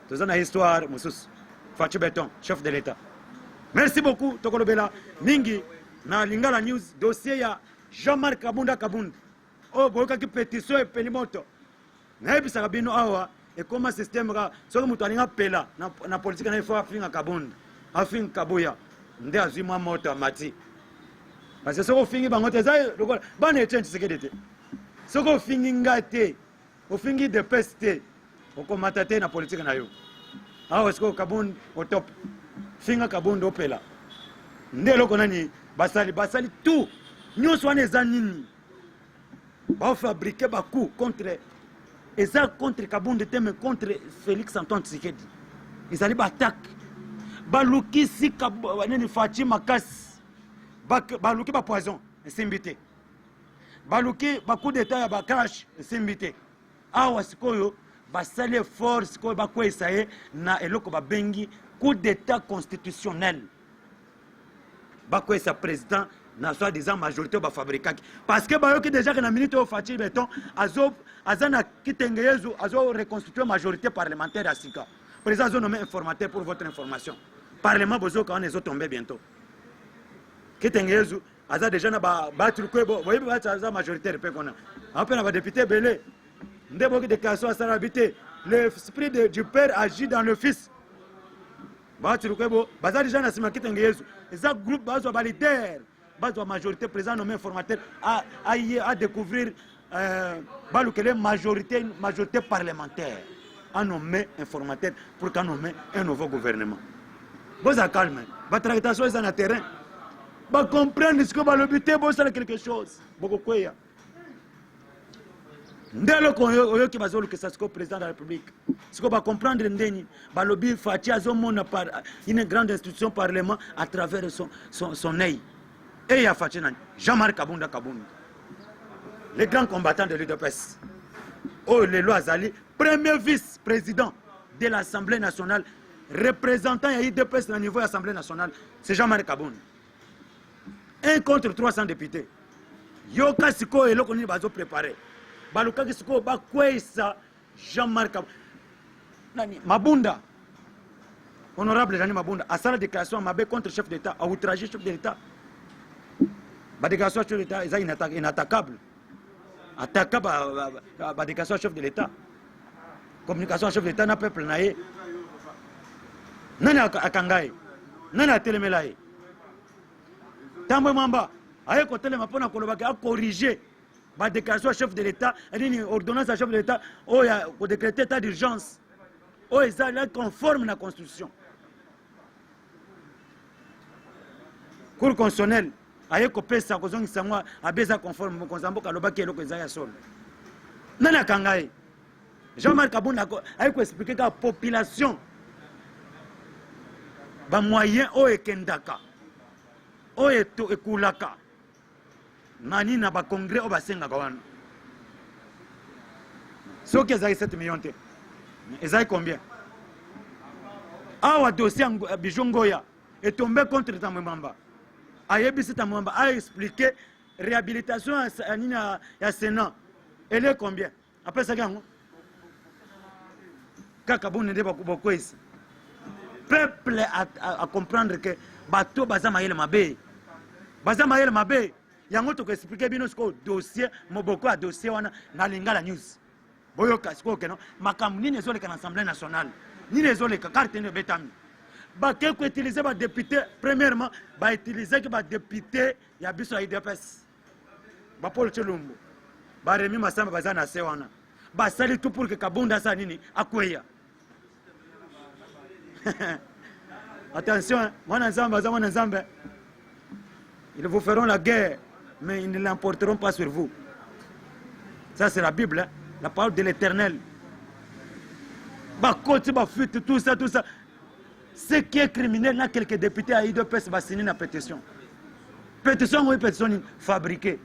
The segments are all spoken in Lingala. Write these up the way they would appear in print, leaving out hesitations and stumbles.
Toza na histoire mosusu. Fatshi Beton, chef de l'État. Merci beaucoup tokolobela mingi na Lingala News dossier ya Jean-Marc Kabunda Kabund. Oyo boyokaki pétition epeli moto. Nayebisaka bino awa ekoma système kaka soki moto alingi apela na, na politike na ye fo afinga Kabund, afinga Kabuya nde azwi mwa moto amati. Parce que soki ofingi bango te eza lokola bana Etienne Tshisekedi te. Soki ofingi nga te, ofingi udps te, okomata te na politike na yo. Awa sikoyo Kabund au top. Finga Kabund opela. Nde eloko nani basali basali tout nyonso wana eza nini? Bafabrike ba coup contre eza contre Kabund te mais contre Félix Antoine Tshisekedi. Ezali ba attaque. Balukisi nini Fatshi makasi. Baluki ba poison esimbi te. Baluki ba coup d'état ya ba crash esimbi te. Awa sikoyo basali effort sikoyo bakweyisa ye na eloko babengi coup d'état constitutionnel. Bakweyisa président na soi disant majorité bafabrikaki parce que bayoki déjà que na minute oyo Fatshi Beton azo aza na kitenge yezu azo reconstituer majorité parlementaire ya sika. Président azo nommer informateur pour votre information. Parlement bozoka wana ezo tomber bientôt. Kitenge yezu aza déjà na ba batruque boyebi bati aza majoritaire mpe kuna ape na badepute ebele nde boki déclaration asala bi te l'esprit du père agit dans le fils. Batruque bo baza déjà na nsima kitenge yezu eza groupe bazwa ba leader bazwa majorité président nommé informateur aye a découvrir balukele majorité majorité parlementaire a nommé informateur pour qu'a nommé un nouveau gouvernement. Boza calme, batractation eza na terrain, bacomprendre sikoyo balobi te bosala quelque chose bokokweya. Nde eloko oyoki bazolukisa sikoyo président de la république sikoyo bacomprendre ndeni balobi Fatshi azomona par une grande institution parlement à travers son œil. Et ya Fatshi nani? Jean-Marc Kabunda Kabund, le grand combattant de l'UDPS, oyo lelo azali premier vice-président de l'Assemblée nationale, représentant ya UDPS na niveau ya Assemblée nationale, c'est Jean-Marc Kabund. 1 contre 300 députés. Yoka sikoyo eloko nini bazo préparer. Balukaki sikoyo bakweyisa Jean-Marc nani Mabunda. Honorable Jeanine Mabunda asala déclaration mabe contre chef d'État, a outragé chef de l'État. Ba déclaration chef de l'État eza inattaquable. Attaquer ba déclaration chef de l'État. Communication chef de l'État na peuple na ye. Nani akanga ye? Nani atelemela ye? Tambwe Mwamba aye kotelema mpona kolobaki akorige ba déclaration chef de l'État, nini ordonnance ya chef de l'État oyo ya kodécréter état d'urgence oyo eza conforme na constitution. Cour constitutionnelle aye kopesa kozongisa yango abe eza conforme. Mokonzi ya mboka alobaki eloko eza ya solo. Nani akanga ye? Jean-Marc Kabund aye koexplike kaka population bamoyen oyo ekendaka oyo ekulaka nani na bacongrès oyo basengaka wana. Soki ezalaki 7 millions te, ezalaki combien? Awa dossier ya Bijou Ngoya etombe contre Tambwe Mwamba. Ayebisi Tambwe Mwamba a expliquer réhabilitation ya nini ya Sénat ele combien apesaki yango kaka boni nde bokweyisa peuple a comprendre que bato baza mayele mabe, baza mayele mabe. Yango tokoexplike bino sikoyo dossier moboko ya dossier wana na Lingala News. Boyoka sikoyo keno makambo nini ezoleka na Assemblée nationale, nini ezoleka, carte nini ebetami. Bake koutilize badepute, premièrement bautilisaki badepute ya biso ya UDPS, bapolo Tshilumbu, baremi Masamba baza na se wana, basali tout pour que Kabunda asala nini, akweya. Attention, mwana Nzambe aza mwana Nzambe. Ils vous feront la guerre, mais ils ne l'emporteront pas sur vous. Ça c'est la Bible, hein? La parole de l'Éternel. Bakoti, bafuite, tout ça, tout ça. Ce qui est criminel, na quelques députés à UDPS ba signé na pétition. Pétition, oui, pétition fabriquée.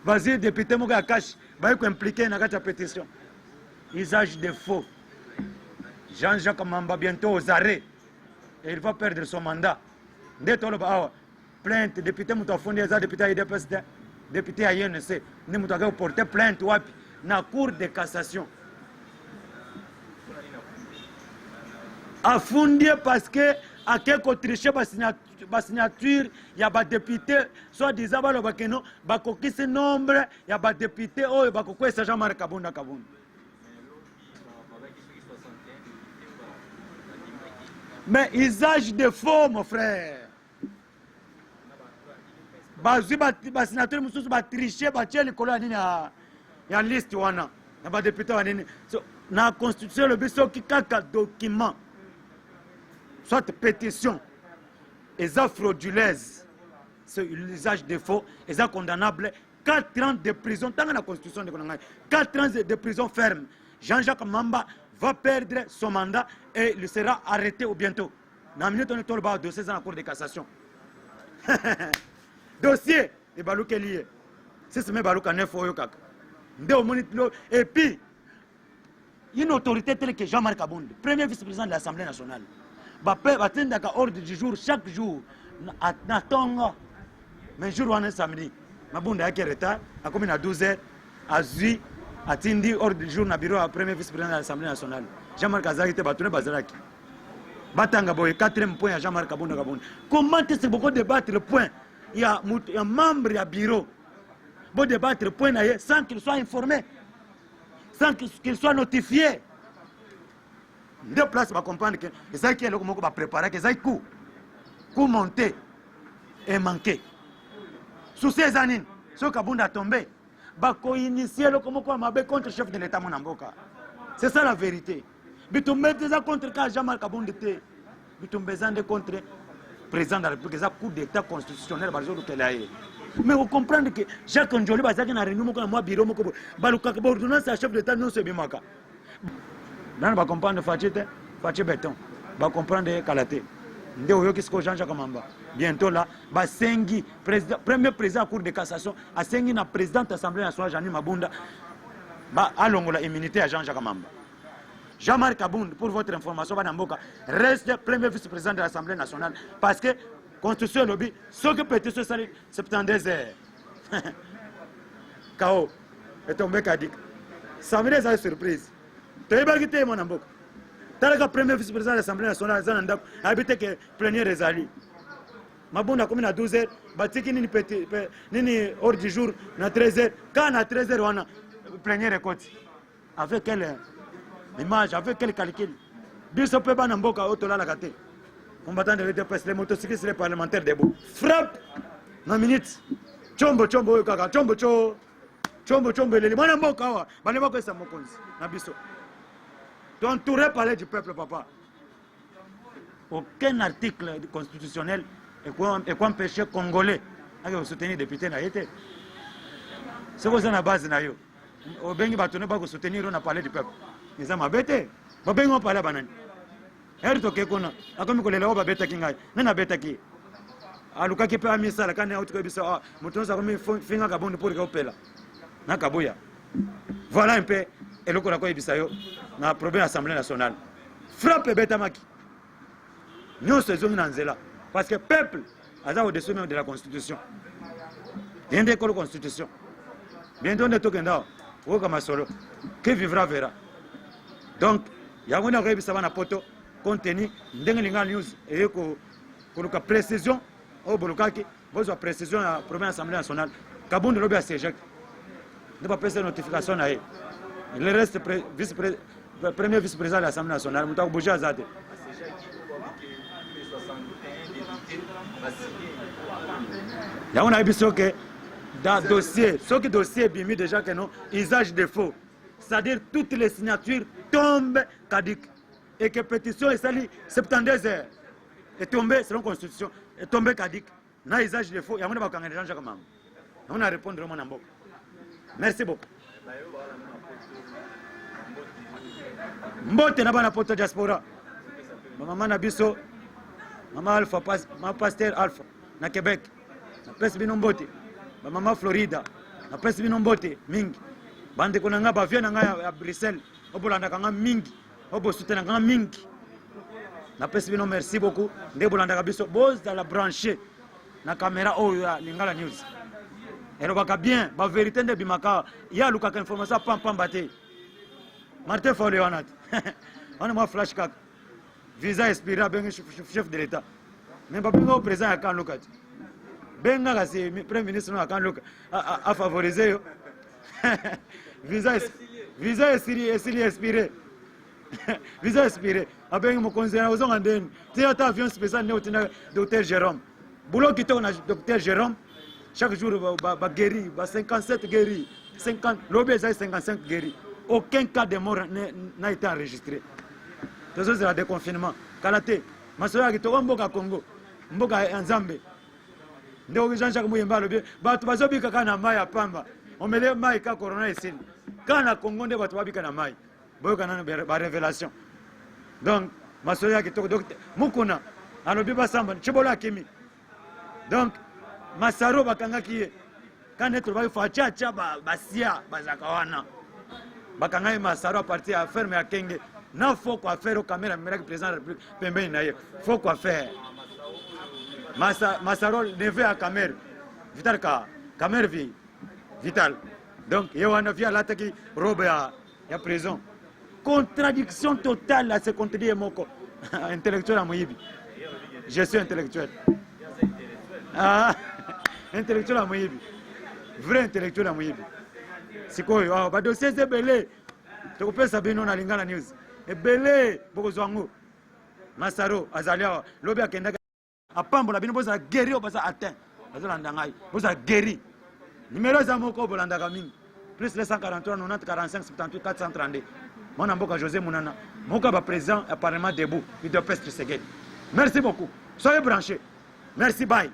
Vas-y, député moko ya cash, ba ko impliqué na kati ya pétition. Usage de faux. Jean-Jacques Mamba bientôt aux arrêts et il va perdre son mandat. Nde toloba awa plainte député moto afundi eza député ya UDPS te, député ya UNC nde moto ake porter plainte wapi? Na cour de cassation. Afundi ye parce que ake kotriche basignature ya badepute, soit disant baloba keno bakokisi nombre ya badepute oyo bakokwesa Jean-Marc Kabunda Kabunda. Mais usage de faux, mon frère. Bazwi basignature mosusu, batriche, batie likolo ya nini ya liste wana na badepute ya nini. So, na constitution elobi soki kaka document soit pétition eza frauduleuse, c'est l'usage de faux, eza condamnable 4 ans de prison. Ntanga na constitution, ndeko na ngai, 4 ans de prison ferme. Jean-Jacques Mamba va perdre son mandat et il sera arrêté au bientôt. Na minute oyo toloba, dossier eza na cour de cassation, dossier ebalukeli ye sisi me baluka nef oyo kaka nde omoni. Et puis une autorité telle que Jean-Marc Kabund, premier vice-président de l'Assemblée nationale, batindaka ordre du jour chaque jour na ntongo, mais jour wana samedi Mabunda ayaki retard, akomi na 12 heures, azwi atindi ordre du jour na bureau ya premier vice-président de l'Assemblée nationale. Jean-Marc azalaki te, bato ne bazalaki batanga boye quatrième point ya Jean-Marc Kabunda Kabunda. Comment est-ce que boko débattre point ya membre ya bureau, bo débattre point na ye sans qu'il soit informé, sans qu'il soit notifié? Nde place bacomprendre ke ezalaki eloko moko bapréparaki, ezalaki coup monté et manqué. Souci eza nini? Soki Kabunda atombe, bakoinitie eloko moko ya mabe contre chef de l'État, mwana mboka. C'est ça la vérité. Bitumba ete eza contre ka Jean-Marc Kabund te, bitumba eza nde contre président de la République. Eza coup d'état constitutionnel bazolukela ye. Mais ocomprendre ke Jacques Njoli bazalaki na réunion moko na mwa bureau moko boye, balukaka baordonnance ya chef d'état nyonso ebimaka nani. Bacomprendre Fatshi te, Fatshi béton, bacomprendre ye kala te. Nde oyoki sikoyo Jean-Jacques Mamba bientôt là basengi président, premier président ya cour de cassation asengi na présidente Assemblée nationale Jeanine Mabunda ba alongola immunité ya Jean-Jacques Mamba. Jean-Marc Kabund, pour votre information, bana mboka, reste premier vice-président de l'Assemblée nationale parce que constitution elobi soki pétition esali 72 heures, kao etombe kadika. Samedi ezali surprise, toyebaki te. Mwana mboka, talaka, premier vice-président de l'Assemblée nationale aza na ndako, ayebi te ke plénière ezali. Mabunda akomi na 12 heures, batiki nini nini ordre du jour na 13 heures. Kaka na 13 heures wana plénière ekoti. Avec quelle image, avec quel calcul? Biso mpe bana mboka oyo tolalaka te, combattant de l'UDPS, les motocyclistes, les parlementaires debout, frappe na minute chombo chombo oyo kaka chombo cho chombo chombo eleli. Mwana mboka, awa bande bakoyesa mokonzi na biso, toentouré palais du peuple, papa. Aucun article constitutionnel ekoempêche Congolais ake kosoutenir député na ye te. Soki oza na base na yo, obengi bato ne bakosoutenir yo na palais du peuple, eza mabe te. Babengi o palais banani ere toke kuna, akomi kolela oyo babetaki ngai, nani abetaki ye? Alukaki mpe amisala kani auti koyebisa moto nyonso akomi finga Kabund pour ke opela na Kabuya. Voilà un peu eloko na koyebisa yo na problème Assemblée nationale. Frappe ebetamaki, nyonso ezongi na nzela parce que peuple aza au-dessus même de la constitution. Ye nde ekolo constitution. Bientôt nde tokenda awa, oyoka masolo, qui vivra verra. Donc yango nde akoyebisa bana poto, compte tenu ndenge Lingala News eye koluka précision oyo bolukaki, bozwa précision ya première Assemblée nationale. Kabund lobi asiégeaki, nde bapesa notification na ye, le reste vice premier vice président de l'Assemblée nationale. Moto akobouge aza te. Yango nayebi soki da dossier, soki dossier ebimi déjà ke non, usage de faux, c'est-à-dire toutes les signatures tombent caduques et que pétition esali 72 heures etombe, selon constitution etombe caduque na usage de faux. Yango nde bakanga Jean Jacques Mamba. Yango na répondre mwana mboka. Merci beaucoup. Mbote na bana poto, diaspora, bamama na biso, mama Alpha, ma pasteur Alpha na Québec, napesi bino mbote. Bamama Florida, napesi bino mbote mingi. Bandeko na ngai, bavie na ngai ya Bruxelles oyo bolandaka nga mingi, oyo bosutenaka nga mingi, napesi bino merci beaucoup nde bolandaka biso. Bozala branché na caméra oyo ya Lingala News, elobaka bien bavérité nde ebimaka. Ye alukaka information apampamba te. Martin Faule wana te, wana mwa flash kaka. Visa expiré, abengi chef de l'État. Mais babenga o président ya Kanluka ti. Benga kasi premier ministre no ya Kanluka a favoriser yo. Visa visa esili esili expiré. Visa expiré. Abengi mokonzi na ozonga ndeni. Ti ata avion spécial nde otinda docteur Jérôme. Boulot kitoko na docteur Jérôme. Chaque jour ba, ba, ba guéri, ba 57 guéri, 50 lobi ezali 55 guéri. Aucun cas de mort n'a été enregistré. Tozozela déconfinement. Kala te. Masolo ya kitoko mboka Congo. Mboka ya Nzambe. Ndeko Jean-Jacques Muyemba alobi bato bazobika kaka na mai ya pamba. Omele mai ka corona esili. Kaka na Congo nde bato babika na mai. Boyoka nano ba révélation. Donc masolo ya kitoko donc Mukuna alobi basamba Tshibola akimi. Donc Masaro bakangaki ye quand tolobaki Fatshi atya basia bazalaka wana bakangaki Masaro a partir ya ferme ya Kenge na faux coiffeur oyo Kamere amemelaki président de la République pembeni na ye faux coiffeur Masa, Masaro neveu ya Kamere Vital ka Kamere vi Vital donc ye wana vi alataki robe ya, ya prison contradiction totale ase contredire ye moko intellectuel ya moyibi je suis intellectuel ah, intellectuel ya moyibi vrai intellectuel ya moyibi sikoyo awa badossier eza ebele tokopesa bino na Lingala News ebele bokozwa yango Masaro azali awa lobi akendaki apambola bino bozala guéri oyo baza atteint bazolanda ngai bozala guéri numero eza moko oyo bolandaka mingi plus 243 90 45 78 432 mwana mboka José Munana moko ya baprésident ya parlement debout UDPS Tshisekedi. Merci beaucoup, soyez branché, merci, bye.